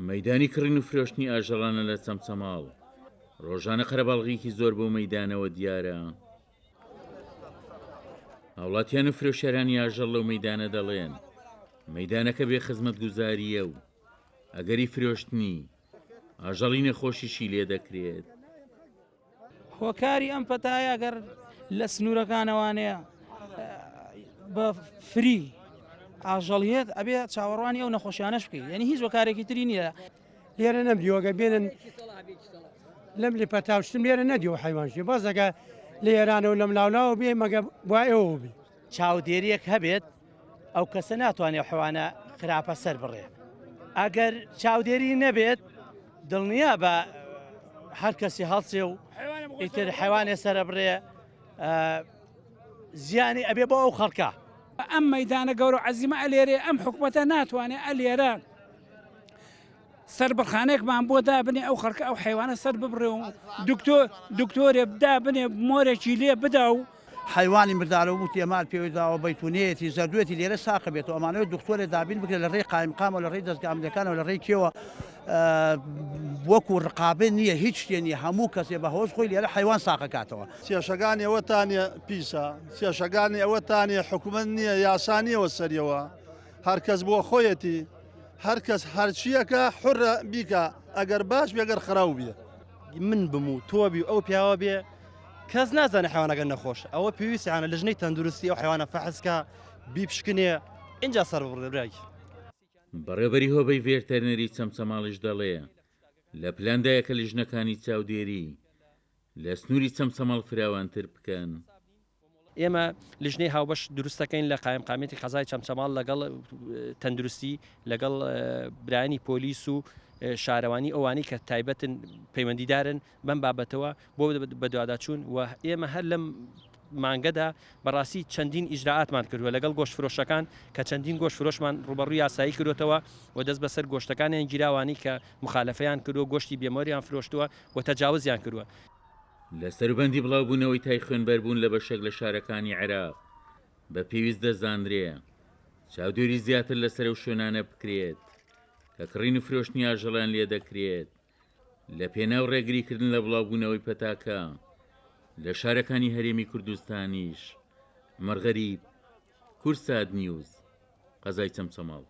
مەیدانی کڕین و فرۆشتنی ئاژەڵانە لە چەمچەماڵ، ڕۆژانە قەرەباڵغیکی زۆر بەو مەیدانەوە دیارە. هاوڵاتیان و فرۆشیارانی ئاژەڵ لەو مەیدانە دەڵێن، مەیدانەکە بێ خزمەتگوزارییە و ئەگەری فرۆشتنی ئاژەڵی نەخۆشیشی لێ دەکرێت. هۆکاری ئەم پەتایە گەر لە سنوورەکانەوانەیە بە فری ئاژەڵیت ئەبێ چاوەڕوانی ئەو نەخۆشیانەش بکەیت یعنی هیچ وەکارێکی تری نییە لێرە نەمدیوەگە بێنن لەم لێ پەتاوشتم لێرە نەدیوە حیوانشی بەزەکە لە ئێرانەوە لەم لاولاوە بێ مەگە وایەوە بی چاودێریەک هەبێت ئەو کەسە ناتوانێت حەوانە خراپە سەر بڕێ ئەگەر چاودێری نەبێت دڵنیا بە هەر کەسی هەڵسێ و ئیتر حیوانێ سەرە بڕێ زیانی ئەبێ بۆ ئەو خەڵکە. ئەم مەدانە گەورە عەزیمە ئەلێرێ ئەم حکوومەتە ناتوانێت ئەلێرە سەربڕخانەیەکمان بۆ دابنێ ئەو خەڵکە ئەو حەیوانە سەر ببڕێ و دکتۆر دکتۆرێ دابنێ مۆرێکی لێ بدا و حەیوانی مردارە و تێمار پێوەی داوە بەیتونەیەتی زەردوێتی لێرە ساقە بێتەوە ئەمانەوێت دکتۆرێ دابین بکرێت لە ڕێی قایمقامەوە لە ڕێی دەزگا ئەمنیەکانەوە لە ڕێی کێوە وەکو ڕقابە نییە هیچ شتێ نییە هەموو کەسێ بە هۆز خۆی لێرە حەیوان ساقەکاتەوە. کێشەکانی ئەوەتانە پیسە کێشەکانی ئەوەتانە حکومەت نییە یاسا نییەوە سەریەوە هەرکەس بۆ خۆیەتی هەرکەس هەرچیەکە حرە بیکە ئەگەر باش بێ گەر خراو بێ. من بم و تۆ بی و ئەو پیاوە بێ کەس نازانێ حیوانەکە نەخۆش ئەوە پێویستیانە لەژنەی تەندروستی ئەو حیوانە فەحسکە بیپشکنێ ئینجا سەر بڕێ برای. بەڕێوەبەری هۆبەی ڤێرتەرنەری چەمچەماڵیش دەڵێ، لە پلاندایە کە لیژنەکانی چاودێری لە سنووری چەمچەماڵ فراوانتر بکەن. ئێمە لیژنەی هاوبەش دروست دەکەین لە قایمقامیەتی قەزای چەمچەماڵ لەگەڵ تەندروستی لەگەڵ برایانی پۆلیس و شارەوانی ئەوانی کە تایبەتن پەیوەندیدارن بەم بابەتەوە بۆ بەدواداچوون و ئێمە هەر لەم مانگەدا بەڕاستی چەندین ئیجرائاتمان کردووە لەگەڵ گۆشتفرۆشەکان کە چەندین گۆشتفرۆشمان ڕووبەڕووی یاسایی کردوتەوە و دەست بەسەر گۆشتەکانیان گیراوانی کە مخالەفەیان کردووە گۆشتی بێمۆریان فرۆشتووە و تەجاوزیان کردووە. لە سەروبەندی بڵاوبوونەوەی تای خوێنبەربوون لە بەشێک لە شارەکانی عێراق، بە پێویست دەزانرێ چاودێری زیاتر لەسەر ئەو شوێنانە بکرێت کە کڕین و فرۆشتنی ئاژەڵیان لێ دەکرێت لە پێناو ڕێگریکردن لە بڵاوبوونەوەی پەتاکە لە شارەکانی هەرێمی کوردستانیش. عومەر غەریب، کوردسات نیوز، قەزای چەمچەماڵ.